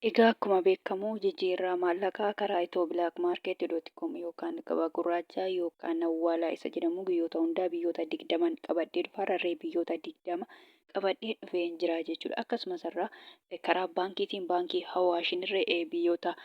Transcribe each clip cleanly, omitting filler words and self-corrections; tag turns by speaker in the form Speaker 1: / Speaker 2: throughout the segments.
Speaker 1: Egaa akkuma beekamu jijjiirraa maallaqaa karaa Ethio Black Market dot com yookaan gabaa gurraacha yookaan awwaalaa isa jedhamu guyyoota hundaa biyyoota 20n qabadhee dhufa. Rarree biyyoota 20 qabadhee dhufeen jira jechuudha. Akkasumas irraa karaa baankiitiin baankii Hawaashin irree biyyoota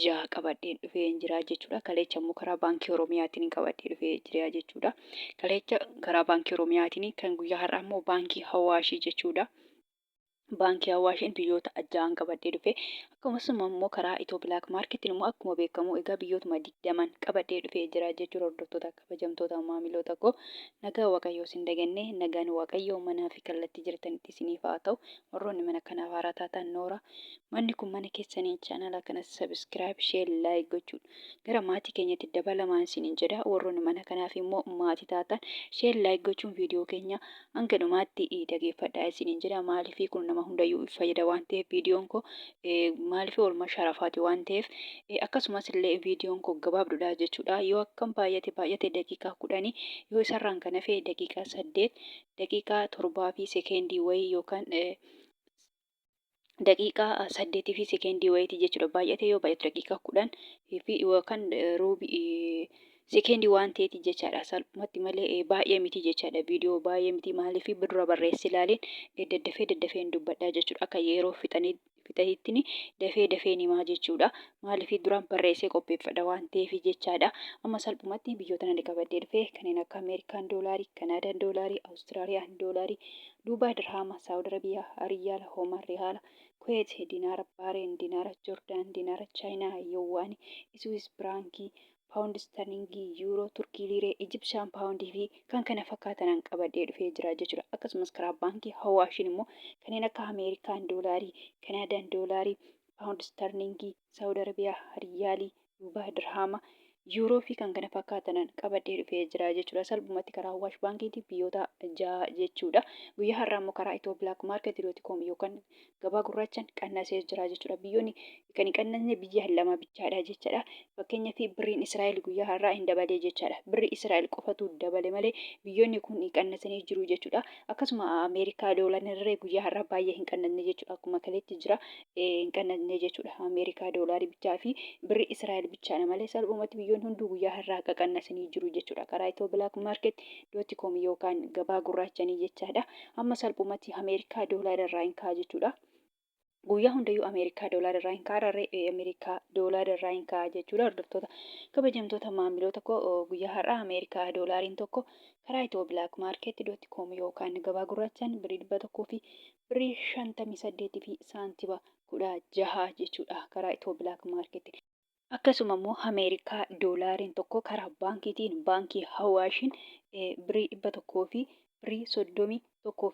Speaker 1: 6 qabadheen dhufeen jira jechuudha. Kaleecha immoo karaa baankii Oromiyaatiin qabadhee dhufee jira jechuudha. Kaleecha karaa baankii Oromiyaatiin kan guyyaa har'aa immoo baankii Hawaashii jechuudha. Baankii Awaashiin biyyoota ja'an qabadhee dhufe. Akkasumas immoo karaa Itiyoo Bilaak Maarkeetiin immoo akkuma beekamu egaa biyyootuma 20n qabadhee dhufee jira jechuudha hordoftoota kabajamtoota maamiloota koo. Nagaa Waaqayyoo isin daganne nagaan Waaqayyoo manaa fi kallattii jirtanitti isiniif haa ta'u. Warroonni mana kanaaf haaraa taatan noora. Manni kun mana keessanii chaanala kanas sabiskiraayib, sheer, laayik gochuun gara maatii keenyatti dabalamaan isiniin jedha. Warroonni mana kanaaf immoo maatii taatan sheer, laayik gochuun viidiyoo keenya hanga dhumaatti dhageeffadhaa isiniin jedha. Maaliif kun nama hundayyuu fayyada waan ta'eef viidiyoon koo maaliif oolmaa sharafaati waan ta'eef akkasumas illee viidiyoon koo gabaabdudha jechuudha. Yoo akkam baay'ate baay'ate daqiiqaa 10 yoo isarraan kan hafe daqiiqaa 8 daqiiqaa 7 fi sekeendii wayii yookaan daqiiqaa 8 fi sekeendii wayiiti jechuudha. Baay'atee yoo baay'atu daqiiqaa 10 fi yookaan ruubii sekeendii waan ta'eeti jechaadha. Salphumatti malee baay'ee miti jechaadha. Viidiyoo baay'ee miti maaliif dura barreesse ilaaleen daddafee daddafeen dubbadhaa jechuudha. Akka yeroo fixanii fixanitti dafee dafeen himaa jechuudha. Maaliif duraan barreessee qopheeffadha waan ta'eef jechaadha. Amma salphumatti biyyoota nani qabadhee dhufe kanneen akka Ameerikaan doolaarii, Kanaadaan doolaarii, Awustiraaliyaan doolaarii, Duubaay Dirhaama, Saawud Arabiyaa Riyaala, Hoomaan Rihaala, Kuweet Dinaara, Baareen Dinaara, Jordaan Dinaara, Chaayinaa Yuwaani, Iswiis Biraankii, Paawundi Istarliingii, Yuuroo, Turkii Liiree, Ijibshaan Paawundii fi kan kana fakkaatanan qabadhee dhufee jira jechuudha. Akkasumas karaa baankii Hawaashiin immoo kanneen akka Ameerikaan Doolaarii, Kanaadaan Doolaarii, Paawundi Istarliingii, Saawud Arabiyaa Riyaalii, Duubaay Dirhaama, Yuuroo fi kan kana fakkaatanan qabadhee dhufee jira jechuudha. Salphumatti karaa Awaash Baankiitiin biyyoota ja'a jechuudha. Guyyaa har'aa immoo karaa Itiyoo Bilaak Maarkeet dooti koom yookaan gabaa gurraachaan qannasee jira jechuudha. Biyyoonni kan hin qannasne biyya lama bichaadha jechaadha. Fakkeenyaaf birriin Israa'el guyyaa har'aa hin dabalee jechaadha. Birri Israa'el qofatu dabale malee biyyoonni kun qannasanii jiru jechuudha. Akkasuma Ameerikaa doolaarri guyyaa har'aa baay'ee hin qannasne jechuudha. Akkuma kaleetti jira. Hin qannasne jechuudha. Ameerikaa doolaarii bichaa fi birri Israa'el bichaadha malee salphumatti biyyoonni hunduu guyyaa har'aa qaqannasanii jiru jechuudha. Karaa Itiyoo Bilaak Maarkeet dooti koom yookaan gabaa gurraachanii jechaadha. Amma salphumatti Ameerikaa doolaara irraa hin ka'a jechuudha. Guyyaa hundayyuu Ameerikaa doolaara irraa hin ka'a rarree Ameerikaa doolaara irraa hin ka'a jechuudha. Hordoftoota kabajamtoota maamiloota koo guyyaa har'aa Ameerikaa doolaariin tokko karaa Itiyoo Bilaak Maarkeet dooti koom yookaan gabaa gurraachaan birrii 100 fi birrii 58 fi saantima 16 jechuudha karaa Itiyoo Bilaak Maarkeet. Akkasuma immoo Ameerikaa doolaariin tokko karaa baankiitiin baankii Hawaashiin birrii 100 fi birrii 31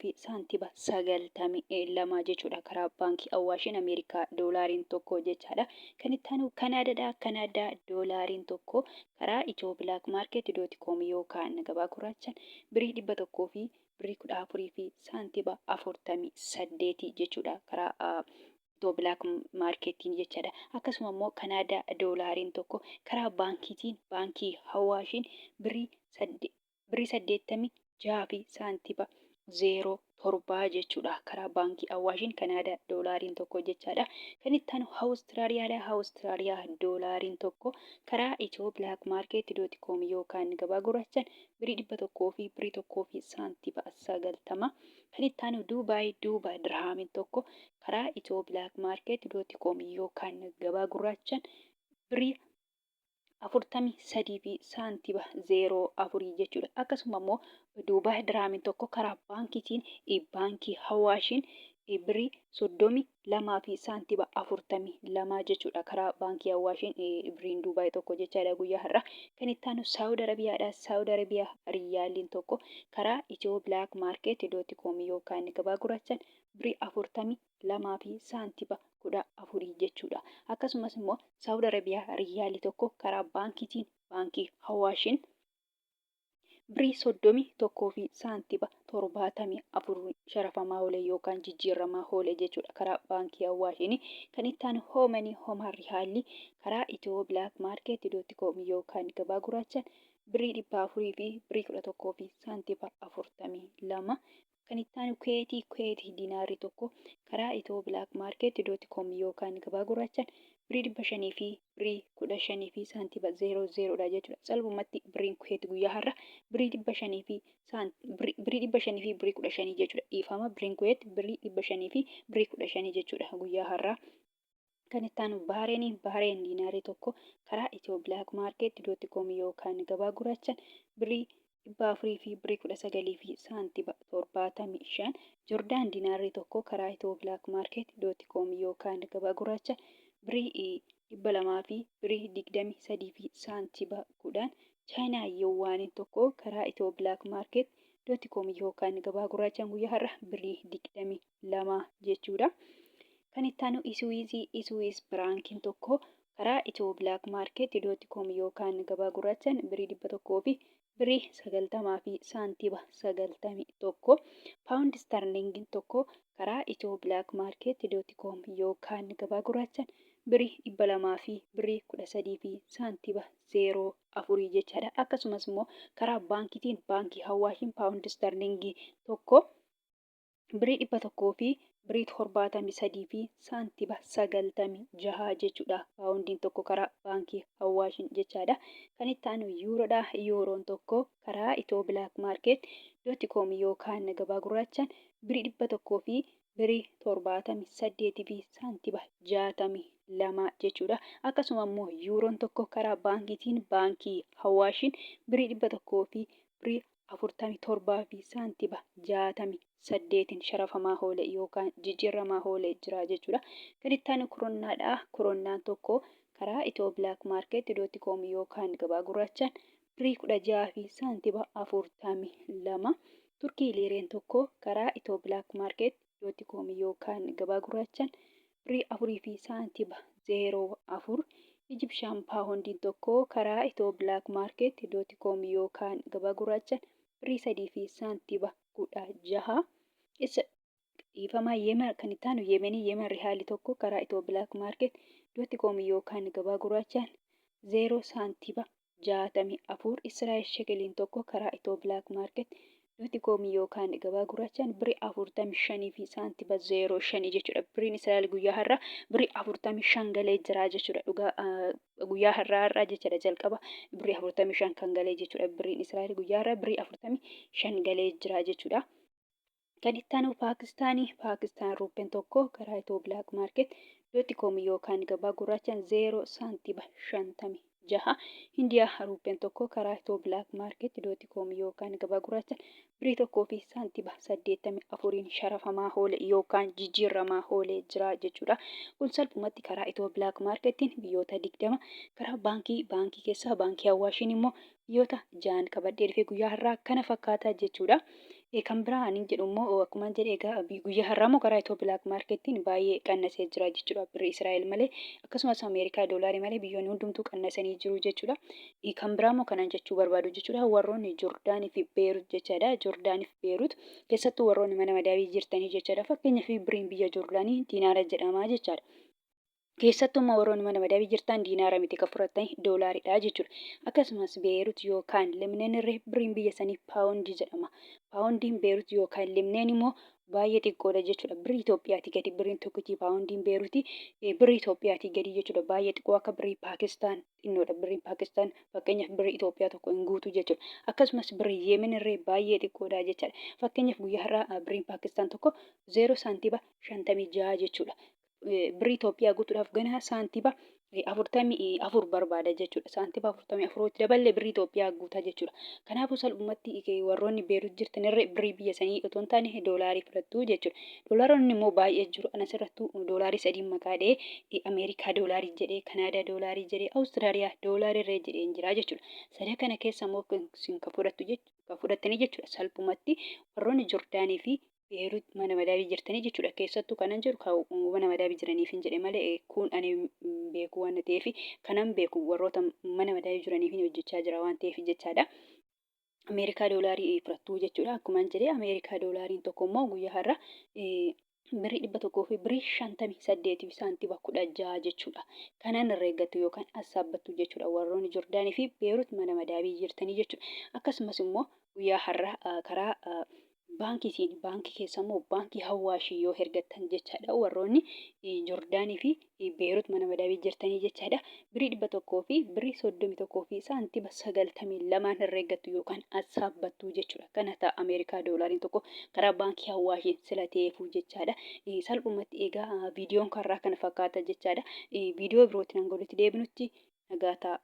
Speaker 1: fi saantima 92 jechuudha karaa baankii Awaashiin Ameerikaa doolaariin tokko jechaadha. Kan itti aanu Kanaadaadha. Kanaadaa doolaariin tokko karaa Itiyoo Bilaak Maarkeet dooti koom yookaan gabaa gurraachaan birrii 100 fi birrii 14 fi saantima 48 jechuudha karaa Itiyoo Bilaak Maarkeettiin jechaadha. Akkasuma immoo Kanaadaa doolaariin tokko karaa baankiitiin baankii Hawaashiin birrii 86 fi saantima 07 jechuudha. Karaa baankii Awaashiin Kanaadaa doolaariin tokko jechaadha. Kan itti aanu Awustiraaliyaadha. Awustiraaliyaa doolaariin tokko karaa Itiyoo Bilaak Maarkeet dooti koom yookaan gabaa gurraachaan birrii 100 fi birrii 1 fi saantima 90. Kan itti aanu Duubaay Duuba dirhaamiin tokko karaa Itiyoo Bilaak Maarkeet dooti koom yookaan gabaa gurraachaan birrii 43 fi saantima 04 jechuudha. Akkasuma immoo Duubaay dirhaamiin tokko karaa baankiitiin baankii Hawaashiin birrii 32 fi saantima 42 jechuudha. Karaa baankii Awaashiin birriin Duubaay tokko jechaadha guyyaa har'a. Kan itti aanu Saawud Arabiyaadha. Saawud Arabiyaa riyaaliin tokko karaa Itiyoo Bilaak Maarkeet dooti koom yookaan gabaa gurraachaan birrii 42 fi saantima 14 jechuudha. Akkasumas immoo Saawud Arabiyaa riyaalii tokko karaa baankiitiin baankii Hawaashiin birrii 31 fi saantima 74 sharafamaa oole yookaan jijjiirramaa oole jechuudha karaa baankii Awaashiin. Kan itti aanu Hoomanii Homaan Rihaalli karaa Itiyoo Bilaak Maarkeet dooti koom yookaan gabaa gurraachaan birrii 400 fi birrii 11 fi saantima 42. Kan itti aanu Kuweetii, Kuweetii dinaarri tokko karaa Itiyoo Black Market dot com yookaan gabaa gurraachaan birrii 500 fi birrii 15 fi saantiba 00 dha jechuudha. Salphumatti birriin Kuweet guyyaa har'a birrii 500 fi birrii 500 fi birrii 15 jechuudha. Dhiifama, birriin Kuweet birrii 500 fi birrii 15 jechuudha guyyaa har'aa. Kan itti aanu Bahareenii, Bahareen diinaarii tokko karaa Itiyoo Black Market dot com yookaan gabaa gurraachaan birrii 400 fi birrii 19 fi saantiba 75. Jordaan diinaarri tokko karaa Itiyoo Black Market dot com yookaan gabaa gurraachaan birrii 200 fi birrii 23 fi saantiba 10. Chaayinaa Yuwaaniin tokko karaa Itiyoo Black Market dot com yookaan gabaa gurraachaan guyyaa har'a birrii 22 jechuudha. Kan itti aanu Iswiizii, Iswiis Biraankiin tokko karaa Itiyoo Black Market dot com yookaan gabaa gurraachaan birrii 100 fi birrii 90 fi saantiba 91. Paawundi Sterlingiin tokko karaa Itiyoo Black Market dot com yookaan gabaa gurraachaan birrii 200 fi birrii 13 fi saantiba 04 jechaadha. Akkasumas immoo karaa baankiitiin baankii Hawaashiin paawundi Sterlingii tokko birrii 100 fi birrii 73 fi saantiba 96 jechuudha. Paawundiin tokko karaa baankii Hawaashiin jechaadha. Kan itti aanu yuuroodha. Yuuroon tokko karaa Itiyoo Black Market dot com yookaan gabaa gurraachaan birrii 100 fi birrii 78 fi saantiba 62 jechuudha. Akkasuma immoo yuuroon tokko karaa baankiitiin baankii Hawaashiin birrii 100 fi birrii 47 fi saantiba 68n sharafamaa oole yookaan jijjiirramaa oole jira jechuudha. Kan itti aanu koronnaadha. Koronnaan tokko karaa Itiyoo Black Market dot com yookaan gabaa gurraachaan birrii 16 fi saantiba 42. Turkii liireen tokko karaa Itiyoo Black Market dot com yookaan gabaa gurraachaan birrii 4 fi saantiba 04. Ijibshaan paawondiin tokko karaa Itiyoo Black Market dot com yookaan gabaa gurraachaan birrii 3 fi saantiba 16. Isa dhiifamaa, Yemen, kan itti aanu Yemenii, Yemen rihaali tokko karaa Itiyoo Black Market dot com yookaan gabaa gurraachaan 0 saantiba 64. Israa'el shekeliin tokko karaa Itiyoo Black Market dot com yookaan gabaa gurraachaan birrii 45 fi saantiba 05 jechuudha. Birriin Israa'el guyyaa har'aa birrii 45 galee jira jechuudha. Dhugaa guyyaa har'aa har'aa jechuudha, jalqaba birrii 45 kan galee jechuudha. Birriin Israa'el guyyaa har'aa birrii 45 galee jira jechuudha. Kan itti aanu Paakistaanii, Paakistaan ruuppeen tokko karaa Itiyoo Black Market dot com yookaan gabaa gurraachaan 0 saantiba 56. Hindiyaa ruuppeen tokko karaa Itiyoo Black Market dot com yookaan gabaa gurraachaan birrii 1 fi saantiba 84n sharafamaa oole yookaan jijjiirramaa oole jira jechuudha. Kun salphumatti karaa Itiyoo Black Marketiin biyyoota 20, karaa baankii keessaa baankii Hawaashiin immoo biyyoota 6n qabadhee dhufe guyyaa har'aa kana fakkaata jechuudha. Kan biraa ani jedhu immoo, akkuma jedhe egaa, guyyaa har'aa immoo karaa Itiyoo Black Marketiin baay'ee qannasee jira jechuudha. Birrii Israa'el malee, akkasumas Ameerikaa doolaarii malee biyyoonni hundumtuu qannasanii jiru jechuudha. Kan biraa immoo kanan jechuu barbaadu jechuudha. Warroonni Joordaanii fi Beerut jechaadha. Joordaanii fi Beerut keessattuu warroonni mana madaabii jirtanii jechaadha. Fakkeenyaaf birriin biyya Joordaanii diinaara jedhama jechaadha. Keessattuu immoo warroonni mana madaabii jirtan diinaara miti kan fudhattan, doolaaridha jechuudha. Akkasumas Beerut yookaan Lemneen irree birriin biyya sanii paawundii jedhama. Paawundiin Beerut yookaan Lemneen immoo baay'ee xiqqoodha jechuudha. Birrii Itoophiyaatii gadi birriin tokkichi paawundiin Beeruti birrii Itoophiyaatii gadi jechuudha. Baay'ee xiqqoo, akka birrii Paakistaan xinnoodha. Birriin Paakistaan fakkeenyaaf birrii Itoophiyaa tokko hin guutu jechuudha. Akkasumas birrii Yemen irree baay'ee xiqqoodha jechaadha. Fakkeenyaaf guyyaa har'aa birriin Paakistaan tokko 0 saantiba 56 jechuudha. Birrii Itoophiyaa guutuudhaaf ganaa saantiba 44 barbaada jechuudha. Saantiba 44 itti daballee birrii Itoophiyaa guutaa jechuudha. Kanaafuu salphumatti warroonni Beerut jirtan irra birrii biyya sanii otoo hin taane doolaarii fudhattu jechuudha. Doolaaronni immoo baay'ee jiru. Ana asirrattuu doolaarii sadiin maqaa dha'ee, Ameerikaa doolaarii jedhee, Kanaadaa doolaarii jedhee, Awustiraaliyaa doolaarii irree jedheen jira jechuudha. Sada kana keessa immoo isin kan fudhattu jechuudha. Kan fudhattanii jechuudha. Salphumatti warroonni Jordaanii fi Beerut mana madaabii jirtanii jechuudha. Keessattuu kanan jedhu kan mana madaabii jiraniif hin jedhe malee, kun ani beeku waan ta'eef, kanan beeku warroota mana madaabii jiraniif hin hojjechaa jira waan ta'eef jechaadha. Ameerikaa doolaarii fudhattuu jechuudha. Akkuma jedhee, Ameerikaa doolaariin tokko immoo guyyaa har'a birrii 100 fi birrii 58 fi saantiba 16 jechuudha. Kanan herreeggattu yookaan assaabbattu jechuudha. Warroonni Jordaanii fi Beerut mana madaabii jirtanii jechuudha. Akkasumas immoo guyyaa har'a karaa Baankiitiin baankii keessa immoo baankii Hawaashii yoo hergattan jechaadha. Warroonni Jordaanii fi Beerut mana madaamii jirtanii jechaadha. Birrii 100 fi birrii 31 fi saantima 92n herreeggattu yookaan assaabbattu jechuudha. Kana ta'a Ameerikaa doolaariin tokko karaa baankii Hawaashiin sila ta'eefuu jechaadha. Salphumatti egaa viidiyoon karraa kana fakkaata jechaadha. Viidiyoo birootiin hanga walitti deebinutti nagaa ta'a.